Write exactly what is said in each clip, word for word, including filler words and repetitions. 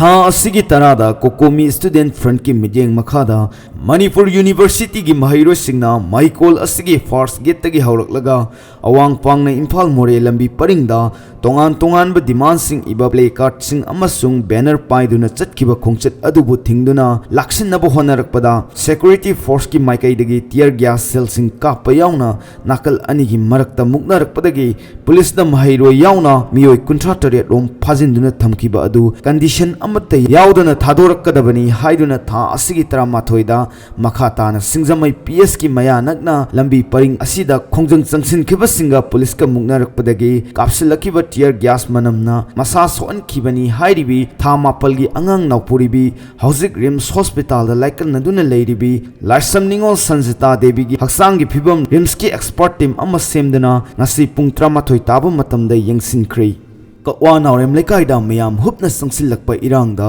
ꯊꯥ ꯑꯁꯤꯒꯤ ꯇꯔꯥꯗ COCOMI Student Frontꯀꯤ ꯃꯤꯠꯌꯦꯡ ꯃꯈꯥꯗ ꯃꯅꯤꯄꯨꯔ ꯌꯨꯅꯤꯚꯔꯁꯤꯇꯤꯒꯤ ꯃꯍꯩꯔꯣꯏꯁꯤꯡꯅ ꯃꯍꯩꯀꯣꯜ ꯑꯁꯤꯒꯤ first gateꯇꯒꯤ ꯍꯧꯔꯛꯂꯒ ꯑꯋꯥꯡ ꯄꯥꯡꯅ ꯏꯝꯐꯥꯜ ꯃꯣꯔꯦ ꯂꯝꯕꯤ ꯄꯔꯤꯡꯗ ꯇꯣꯉꯥꯟ ꯇꯣꯉꯥꯟꯕ demandꯁꯤꯡ ꯏꯕ placardꯁꯤꯡ ꯑꯃꯁꯨꯡ banner ꯄꯥꯏꯗꯨꯅ ꯆꯠꯈꯤꯕ ꯈꯣꯡꯆꯠ ꯑꯗꯨꯕꯨ ꯊꯤꯡꯗꯨꯅ ꯂꯥꯛꯁꯤꯟꯅꯕ ꯍꯣꯠꯅꯔꯛꯄꯗ security forceꯀꯤ ꯃꯥꯏꯀꯩꯗꯒꯤ tear gas shellꯁꯤꯡ ꯀꯥꯞꯄ ꯌꯥꯎꯅ ꯅꯥꯀꯜ ꯑꯅꯤꯒꯤ ꯃꯔꯛꯇ ꯃꯨꯛꯅꯔꯛꯄꯗꯒꯤ ꯄꯨꯂꯤꯁꯅ ꯃꯍꯩꯔꯣꯏ ꯌꯥꯎꯅ ꯃꯤꯑꯣꯏ ꯀꯨꯟꯊ꯭ꯔꯥ ꯇꯔꯦꯠ ꯔꯣꯝ ꯐꯥꯖꯤꯟꯗꯨꯅ ꯊꯝꯈꯤꯕ ꯑꯗꯨ condition ꯑꯃꯠꯇ ꯌꯥꯎꯗꯅ ꯊꯥꯗꯣꯔꯛꯀꯗꯕꯅꯤ ꯍꯥꯏꯗꯨꯅ ꯊꯥ ꯑꯁꯤꯒꯤ ꯇꯔꯥꯃꯥꯊꯣꯏꯗ ꯃꯈꯥ ꯇꯥꯅ ꯁꯤꯡꯖꯃꯩ PSꯀꯤ ꯃꯌꯥ ꯅꯛꯅ ꯂꯝꯕꯤ ꯄꯔꯤꯡ ꯑꯁꯤꯗ ꯈꯣꯡꯖꯪ ꯆꯪꯁꯤꯟꯈꯤꯕꯁꯤꯡꯒ ꯄꯨꯂꯤꯁꯀ ꯃꯨꯛꯅꯔꯛꯄꯗꯒꯤ ꯀꯥꯞꯁꯤꯜꯂꯛꯈꯤꯕ tear gas ꯃꯅꯝꯅ ꯃꯁꯥ ꯁꯣꯛꯍꯟꯈꯤꯕꯅꯤ ꯍꯥꯏꯔꯤꯕꯤ ꯊꯥ ꯃꯥꯄꯜꯒꯤ ꯑꯉꯥꯡ ꯅꯥꯎꯄꯨꯔꯤꯕꯤ ꯍꯧꯖꯤꯛ RIMS hospitalꯗ ꯂꯥꯏꯀꯠꯅꯗꯨꯅ ꯂꯩꯔꯤꯕꯤ ꯂꯥꯏꯁ꯭ꯔꯝ ꯅꯤꯉꯣꯜ ꯁꯟꯖꯤꯇꯥ ꯗꯦꯕꯤꯒꯤ ꯍꯛꯆꯥꯡꯒꯤ ꯐꯤꯕꯝ RIMSꯀꯤ expert team ꯑꯃ ꯁꯦꯝꯗꯨꯅ ꯉꯁꯤ ꯄꯨꯡ ꯇꯔꯥꯃꯥꯊꯣꯏ ꯇꯥꯕ ꯃꯇꯝꯗ ꯌꯦꯡꯁꯤꯟꯈ꯭ꯔꯦ꯫ ꯀꯛꯋꯥ ꯅꯥꯎꯔꯦꯝ ꯂꯩꯀꯥꯏꯗ ꯃꯤꯌꯥꯝ ꯍꯨꯞꯅ ꯆꯪꯁꯤꯜꯂꯛꯄ ꯏꯔꯥꯡꯗ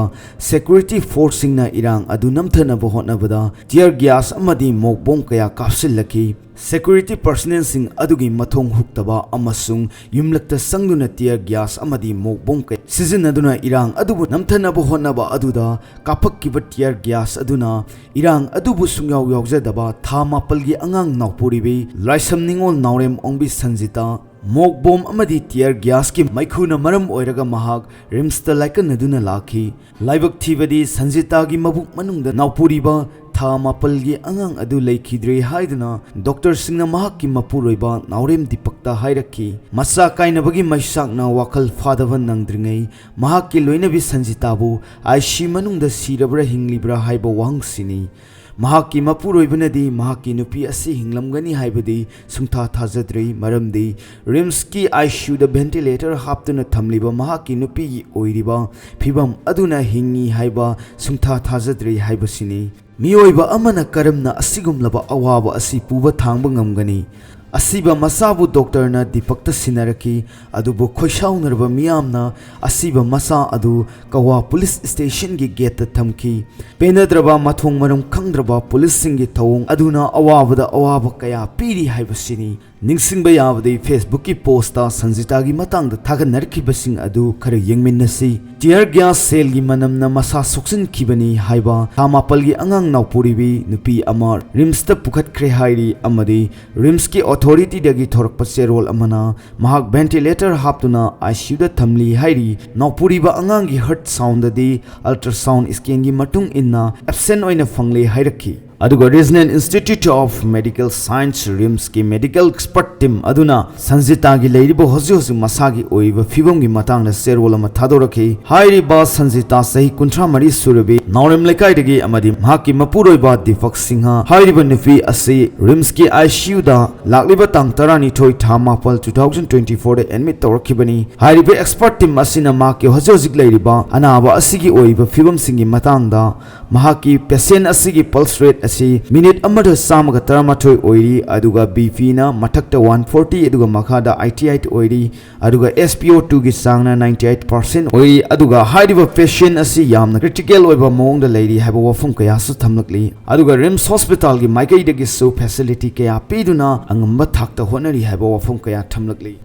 security forceꯁꯤꯡꯅ ꯏꯔꯥꯡ ꯑꯗꯨ ꯅꯝꯊꯅꯕ ꯍꯣꯠꯅꯕꯗ tear gas ꯑꯃꯗꯤ ꯃꯣꯛ ꯕꯣꯝ ꯀꯌꯥ ꯀꯥꯞꯁꯤꯜꯂꯛꯈꯤ꯫ Security personnelꯁꯤꯡ ꯑꯗꯨꯒꯤ ꯃꯊꯣꯡ ꯍꯨꯛꯇꯕ ꯑꯃꯁꯨꯡ ꯌꯨꯝꯂꯛꯇ ꯆꯪꯗꯨꯅ tear gas ꯑꯃꯗꯤ ꯃꯣꯛ ꯕꯣꯝ ꯀꯌꯥ ꯁꯤꯖꯤꯟꯅꯗꯨꯅ ꯏꯔꯥꯡ ꯑꯗꯨꯕꯨ ꯅꯝꯊꯅꯕ ꯍꯣꯠꯅꯕ ꯑꯗꯨꯗ ꯀꯥꯞꯄꯛꯈꯤꯕ tear gas ꯑꯗꯨꯅ ꯏꯔꯥꯡ ꯑꯗꯨꯕꯨ ꯁꯨꯡꯌꯥꯎ ꯌꯥꯎꯖꯗꯕ ꯊꯥ ꯃꯥꯄꯜꯒꯤ ꯑꯉꯥꯡ ꯅꯥꯎꯄꯨꯔꯤꯕꯤ ꯂꯥꯏꯁ꯭ꯔꯝ ꯅꯤꯉꯣꯜ ꯅꯥꯎꯔꯦꯝ ꯑꯣꯡꯕꯤ ꯁꯟꯖꯤꯇꯥ ꯃꯣꯛ ꯕꯣꯝ ꯑꯃꯗꯤ tear gasꯀꯤ ꯃꯩꯈꯨꯅ ꯃꯔꯝ ꯑꯣꯏꯔꯒ ꯃꯍꯥꯛ RIMSꯇ ꯂꯥꯏꯀꯠꯅꯗꯨꯅ ꯂꯥꯛꯈꯤ꯫ ꯂꯥꯏꯕꯛ ꯊꯤꯕꯗꯤ ꯁꯟꯖꯤꯇꯥꯒꯤ ꯃꯕꯨꯛ ꯃꯅꯨꯡꯗ ꯅꯥꯎꯄꯨꯔꯤꯕ ꯊꯥ ꯃꯥꯄꯜꯒꯤ ꯑꯉꯥꯡ ꯑꯗꯨ ꯂꯩꯈꯤꯗ꯭ꯔꯦ ꯍꯥꯏꯗꯨꯅ doctorꯁꯤꯡꯅ ꯃꯍꯥꯛꯀꯤ ꯃꯄꯨꯔꯣꯏꯕ ꯅꯥꯎꯔꯦꯝ ꯗꯤꯄꯛꯇ ꯍꯥꯏꯔꯛꯈꯤ꯫ ꯃꯆꯥ ꯀꯥꯏꯅꯕꯒꯤ ꯃꯩꯁꯥꯛꯅ ꯋꯥꯈꯜ ꯐꯥꯗꯕ ꯅꯪꯗ꯭ꯔꯤꯉꯩ ꯃꯍꯥꯛꯀꯤ ꯂꯣꯏꯅꯕꯤ ꯁꯟꯖꯤꯇꯥꯕꯨ IC ꯃꯅꯨꯡꯗ ꯁꯤꯔꯕ꯭ꯔꯥ ꯍꯤꯡꯂꯤꯕ꯭ꯔꯥ ꯍꯥꯏꯕ ꯋꯥꯍꯪꯁꯤꯅꯤ꯫ ꯃꯍꯥꯛꯀꯤ ꯃꯄꯨꯔꯣꯏꯕꯅꯗꯤ ꯃꯍꯥꯛꯀꯤ ꯅꯨꯄꯤ ꯑꯁꯤ ꯍꯤꯡꯂꯝꯒꯅꯤ ꯍꯥꯏꯕꯗꯤ ꯁꯨꯡꯊꯥ ꯊꯥꯖꯗ꯭ꯔꯤ, ꯃꯔꯝꯗꯤ RIMSꯀꯤ ICUꯗ ventilator ꯍꯥꯞꯇꯨꯅ ꯊꯝꯂꯤꯕ ꯃꯍꯥꯛꯀꯤ ꯅꯨꯄꯤꯒꯤ ꯑꯣꯏꯔꯤꯕ ꯐꯤꯕꯝ ꯑꯗꯨꯅ ꯍꯤꯡꯉꯤ ꯍꯥꯏꯕ ꯁꯨꯡꯊꯥ ꯊꯥꯖꯗ꯭ꯔꯤ ꯍꯥꯏꯕꯁꯤꯅꯤ꯫ ꯃꯤꯑꯣꯏꯕ ꯑꯃꯅ ꯀꯔꯝꯅ ꯑꯁꯤꯒꯨꯝꯂꯕ ꯑꯋꯥꯕ ꯑꯁꯤ ꯄꯨꯕ ꯊꯥꯡꯕ ꯉꯝꯒꯅꯤ? ꯑꯁꯤꯕ ꯃꯆꯥꯕꯨ doctorꯅ ꯗꯤꯄꯛꯇ ꯁꯤꯟꯅꯔꯛꯈꯤ, ꯑꯗꯨꯕꯨ ꯈꯣꯏꯁꯥꯎꯅꯔꯕ ꯃꯤꯌꯥꯝꯅ ꯑꯁꯤꯕ ꯃꯆꯥ ꯑꯗꯨ ꯀꯋꯥ police stationꯒꯤ gateꯇ ꯊꯝꯈꯤ꯫ ꯄꯦꯟꯅꯗ꯭ꯔꯕ ꯃꯊꯣꯡ ꯃꯔꯝ ꯈꯪꯗ꯭ꯔꯕ ꯄꯨꯂꯤꯁꯁꯤꯡꯒꯤ ꯊꯧꯑꯣꯡ ꯑꯗꯨꯅ ꯑꯋꯥꯕꯗ ꯑꯋꯥꯕ ꯀꯌꯥ ꯄꯤꯔꯤ ꯍꯥꯏꯕꯁꯤꯅꯤ꯫ ꯅꯤꯡꯁꯤꯡꯕ ꯌꯥꯕꯗꯤ, Facebookꯀꯤ postꯇ ꯁꯟꯖꯤꯇꯥꯒꯤ ꯃꯇꯥꯡꯗ ꯊꯥꯒꯠꯅꯔꯛꯈꯤꯕꯁꯤꯡ ꯑꯗꯨ ꯈꯔ ꯌꯦꯡꯃꯤꯟꯅꯁꯤ꯫ Tear gas cellꯒꯤ ꯃꯅꯝꯅ ꯃꯁꯥ ꯁꯣꯛꯆꯤꯟꯈꯤꯕꯅꯤ ꯍꯥꯏꯕ ꯊꯥ ꯃꯥꯄꯜꯒꯤ ꯑꯉꯥꯡ ꯅꯥꯎꯄꯨꯔꯤꯕꯤ ꯅꯨꯄꯤ ꯑꯃ RIMSꯇ ꯄꯨꯈꯠꯈ꯭ꯔꯦ ꯍꯥꯏꯔꯤ ꯑꯃꯗꯤ RIMSꯀꯤ authorityꯗꯒꯤ ꯊꯣꯔꯛꯄ ꯆꯦꯔꯣꯜ ꯑꯃꯅ ꯃꯍꯥꯛ ventilator ꯍꯥꯞꯇꯨꯅ ICUꯗ ꯊꯝꯂꯤ ꯍꯥꯏꯔꯤ꯫ ꯅꯥꯎꯄꯨꯔꯤꯕ ꯑꯉꯥꯡꯒꯤ heart soundꯗꯤ ultrasound scanꯒꯤ ꯃꯇꯨꯡ ꯏꯟꯅ absent ꯑꯣꯏꯅ ꯐꯪꯂꯦ ꯍꯥꯏꯔꯛꯈꯤ꯫ ꯑꯗꯨꯒ Regional Institute of Medical Science, RIMSꯀꯤ medical expert team ꯑꯗꯨꯅ ꯁꯟꯖꯤꯇꯥꯒꯤ ꯂꯩꯔꯤꯕ ꯍꯧꯖꯤꯛ ꯍꯧꯖꯤꯛ ꯃꯁꯥꯒꯤ ꯑꯣꯏꯔꯤꯕ ꯐꯤꯕꯝꯒꯤ ꯃꯇꯥꯡꯗ ꯆꯦꯔꯣꯜ ꯑꯃ ꯊꯥꯗꯣꯔꯛꯈꯤ꯫ ꯍꯥꯏꯔꯤꯕ ꯁꯟꯖꯤꯇꯥ ꯆꯍꯤ ꯀꯨꯟꯊ꯭ꯔꯥ ꯃꯔꯤ ꯁꯨꯔꯕꯤ ꯅꯥꯎꯔꯦꯝ ꯂꯩꯀꯥꯏꯗꯒꯤ ꯑꯃꯗꯤ ꯃꯍꯥꯛꯀꯤ ꯃꯄꯨꯔꯣꯏꯕ ꯗꯤꯄꯛ ꯁꯤꯡꯍ ꯍꯥꯏꯔꯤꯕ ꯅꯨꯄꯤ ꯑꯁꯤ RIMSꯀꯤ ICUꯗ ꯂꯥꯛꯂꯤꯕ ꯇꯥꯡ ꯇꯔꯥꯅꯤꯊꯣꯏ ꯊꯥ ꯃꯥꯄꯜ two thousand twenty fourꯗ admit ꯇꯧꯔꯛꯈꯤꯕꯅꯤ꯫ ꯍꯥꯏꯔꯤꯕ expert team ꯑꯁꯤꯅ ꯃꯍꯥꯛꯀꯤ ꯍꯧꯖꯤꯛ ꯍꯧꯖꯤꯛ ꯂꯩꯔꯤꯕ ꯑꯅꯥꯕ ꯑꯁꯤꯒꯤ ꯑꯣꯏꯔꯤꯕ ꯐꯤꯕꯝꯁꯤꯡꯒꯤ ꯃꯇꯥꯡꯗ ꯃꯍꯥꯛꯀꯤ patient ꯑꯁꯤꯒꯤ pulse rate ꯑꯁꯤ minute ꯑꯃꯗ ꯆꯥꯝꯃꯒ ꯇꯔꯥꯃꯥꯊꯣꯏ ꯑꯣꯏꯔꯤ, ꯑꯗꯨꯒ BPꯅ ꯃꯊꯛꯇ one forty ꯑꯗꯨꯒ ꯃꯈꯥꯗ eighty eight ꯑꯣꯏꯔꯤ, ꯑꯗꯨꯒ SpO twoꯒꯤ ꯆꯥꯡꯅ ninety eight percent ꯑꯣꯏꯔꯤ, ꯑꯗꯨꯒ ꯍꯥꯏꯔꯤꯕ patient ꯑꯁꯤ ꯌꯥꯝꯅ critical ꯑꯣꯏꯕ ꯃꯑꯣꯡꯗ ꯂꯩꯔꯤ ꯍꯥꯏꯕ ꯋꯥꯐꯝ ꯀꯌꯥꯁꯨ ꯊꯝꯂꯛꯂꯤ꯫ ꯑꯗꯨꯒ RIMS hospitalꯒꯤ ꯃꯥꯏꯀꯩꯗꯒꯤꯁꯨ facility ꯀꯌꯥ ꯄꯤꯗꯨꯅ ꯑꯉꯝꯕ ꯊꯥꯛꯇ ꯍꯣꯠꯅꯔꯤ ꯍꯥꯏꯕ ꯋꯥꯐꯝ ꯀꯌꯥ ꯊꯝꯂꯛꯂꯤ꯫